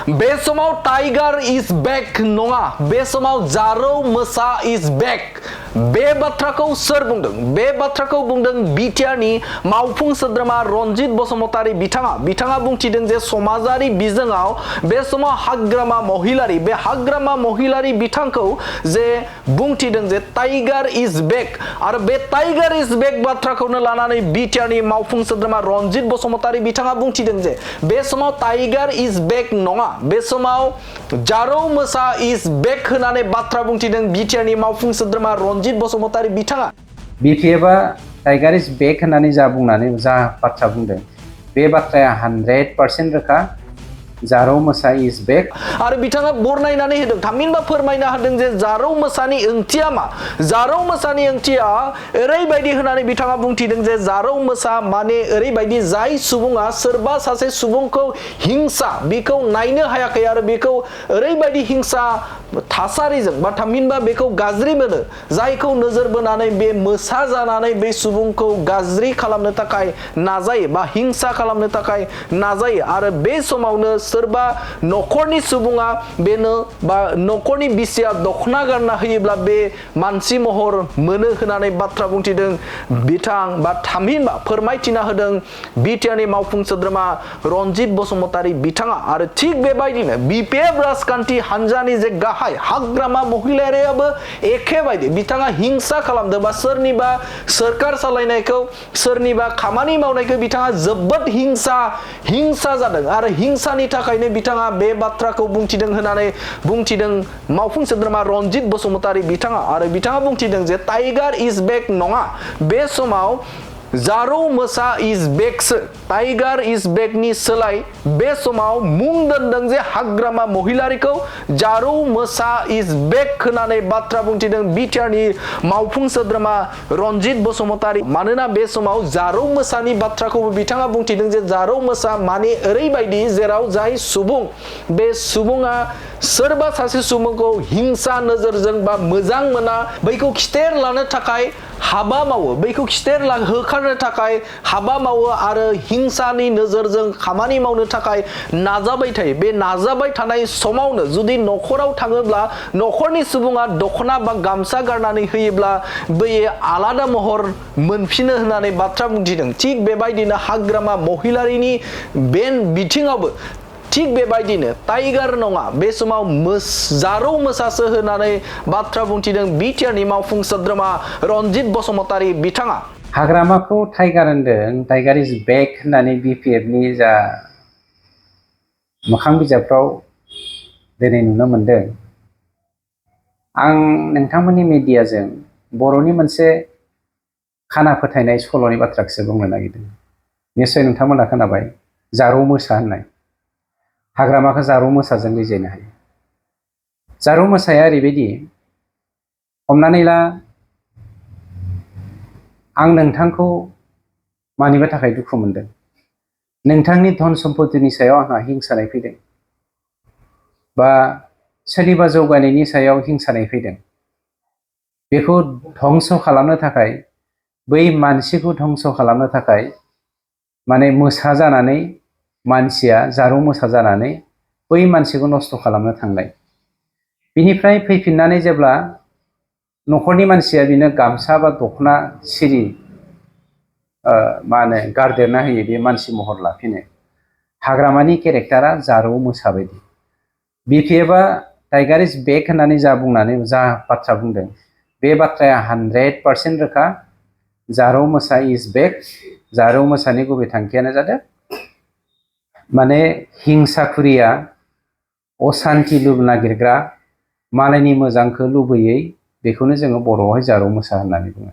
बे समाव टाइगार इज बैक नङा, बे समाव जारौ मोसा इज बैक। बे बाथ्राखौ सोर बुंदों? बे बाथ्राखौ बुंदों बिटिआरनि मावफुं सोद्रोमा रनजित बसुमतारी बिथाङा बुंथिदों जे समाजारि बिजोङाव बे समाव हाग्रामा महिलारी, बे हाग्रामा महिलारी बिथांखौ जे बुंथिदों जे टाइगार इज बैक आरो बे टाइगार इज बैक बाथ्राखौनो लानानै बिटिआरनि मावफुं सोद्रोमा रनजित बसुमतारी बिथाङा बुंथिदों जे बे समाव टाइगार इज बैक नङा, बे समाव जारौ मोसा इज बैक होनानै बाथ्रा बुंथिदों बिटिआरनि मावफुं सोद्रोमा रनजित बसुमतारी बिथाङा। बिपिएफआ टाइगार इज बैक होननानै जा बुंनानै जा बाथ्रा बुंदों बे बाथ्राया 100% रोखा। जारौ मोसा इज बैक आरो बिथाङा बरनायनानै होदों, थामहिनबा फोरमायना होदों जे जारौ मोसानि ओंथिया मा। जारौ मोसानि ओंथिया ओरैबायदि होननानै बिथाङा बुंथिदों जे जारौ मोसा माने ओरैबायदि जाय सुबुङा सोरबा सासे सुबुंखौ हिंसा बेखौ नायनो हायाखै आरो बेखौ ओरैबायदि हिंसा थासारिजों बा थामहिनबा बेखौ गाज्रि मोनो, जायखौ नोजोर बोनानै बे मोसा जानानै बे सुबुंखौ गाज्रि खालामनो थाखाय नाजायो बा हिंसा खालामनो थाखाय नाजायो आरो बे समावनो सोरबा नखरनि सुबुङा बेनो बा नखरनि बिसिया दखना गारना होयोब्ला बे मानसि महर मोनो होननानै बाथ्रा बुंथिदों बिथां बा थामहिनबा फोरमायथिना होदों बिटिआरनि मावफुं सोद्रोमा रनजित बसुमतारी बिथाङा। आरो थिग बेबायदिनो बिपिएफ राजखान्थि हान्जानि जे गाहाय हाग्रामा महिलारियाबो एखेबायदि बिथाङा हिंसा खालामदों बा सोरनिबा सोरखार सालायनायखौ सोरनिबा खामानि मावनायखौ बिथाङा जोबोद हिंसा जादों आरो हिंसानि थाखायनो बिथाङा बे बाथ्राखौ बुंथिदों होननानै बुंथिदों मावफुं सोद्रोमा रनजित बसुमतारी बिथाङा। आरो बिथाङा बुंथिदों जे टाइगार इज बैक नङा, बे समाव जारौ मोसा इज बैकसो, टाइगार इज बैकनि सोलाय बे समाव मुं दोनदों जे हाग्रामा महिलारिखौ जारौ मोसा इज बैक होननानै बाथ्रा बुंथिदों बिटिआरनि मावफुं सोद्रोमा रनजित बसुमतारी। मानोना बे समाव जारौ मोसानि बाथ्राखौबो बिथाङा बुंथिदों जे जारौ मोसा माने ओरैबायदि जेराव जाय सुबुं बे सुबुङा सोरबा सासे सुबुंखौ हिंसा नोजोरजों बा मोजां मोना बैखौ खिथेर लानो थाखाय हाबा मावो, बैखौ खिथेर होखारनो थाखाय हाबा मावो आरो हिंसानि नोजोरजों खामानि मावनो थाखाय नाजाबाय थायो। बे नाजाबाय थानाय समावनो जुदि नखराव थाङोब्ला नखरनि सुबुङा दखना बा गामसा गारनानै होयोब्ला बै आलादा महर मोनफिनो होननानै बाथ्रा बुंथिदों। थिग बेबायदिनो हाग्रामा महिलारिनि बे बिथिङावबो थिग बेबायदिनो टाइगार नङा, बे समाव जारौ मोसासो होननानै बाथ्रा बुंथिदों बिटिआरनि मावफुं सोद्रोमा रनजित बसुमतारी बिथाङा। हाग्रामाखौ टाइगार होनदों, टाइगार इज बैक होननानै बिपिएफनि जा मोखां बिजाबफ्राव दिनै नुनो मोनदों। आं नोंथांमोननि मिडियाजों बर'नि मोनसे खाना फोथायनाय सल'नि बाथ्राखौसो बुंनो नागिरदों। निस्सय नोंथांमोना खोनाबाय जारौ मोसा होननाय। हाग्रामाखौ जारौ मोसाजों रिजायनो हायो। जारौ मोसाया ओरैबायदि, हमनानै ला आं नोंथांखौ मानिबा थाखाय दुखु मोनदों, नोंथांनि धन सम्पतिनि सायाव आंहा हिंसानाय फैदों बा सोरनिबा जौगानायनि सायाव हिंसानाय फैदों। बेखौ धंस खालामनो थाखाय, बै मानसिखौ धंस खालामनो थाखाय माने मोसा जानानै मानसिया जारौ मोसा जानानै बै मानसिखौ नस्थ खालामनो थांनाय। बिनिफ्राय फैफिननानै जेब्ला नखरनि मानसिया बिनो गामसा बा दखना सिरि गारदेरना होयो, बे मानसि महर लाफिनो। हाग्रामानि केरेक्टारा जारौ मोसा बायदि। बिपिएफआ टाइगार इज बैक होननानै जा बुंनानै जा बाथ्रा बुंदों बे बाथ्राया 100% रोखा। जारौ मोसा इज बैक। जारौ मोसानि गुबै थांखियानो जादों माने हिंसाखुरिया, असान्थि नागिरग्रा, मालायनि मोजांखौ लुबैयै, बेखौनो जोङो बर'आवहाय जारौ मोसा होननानै बुङो।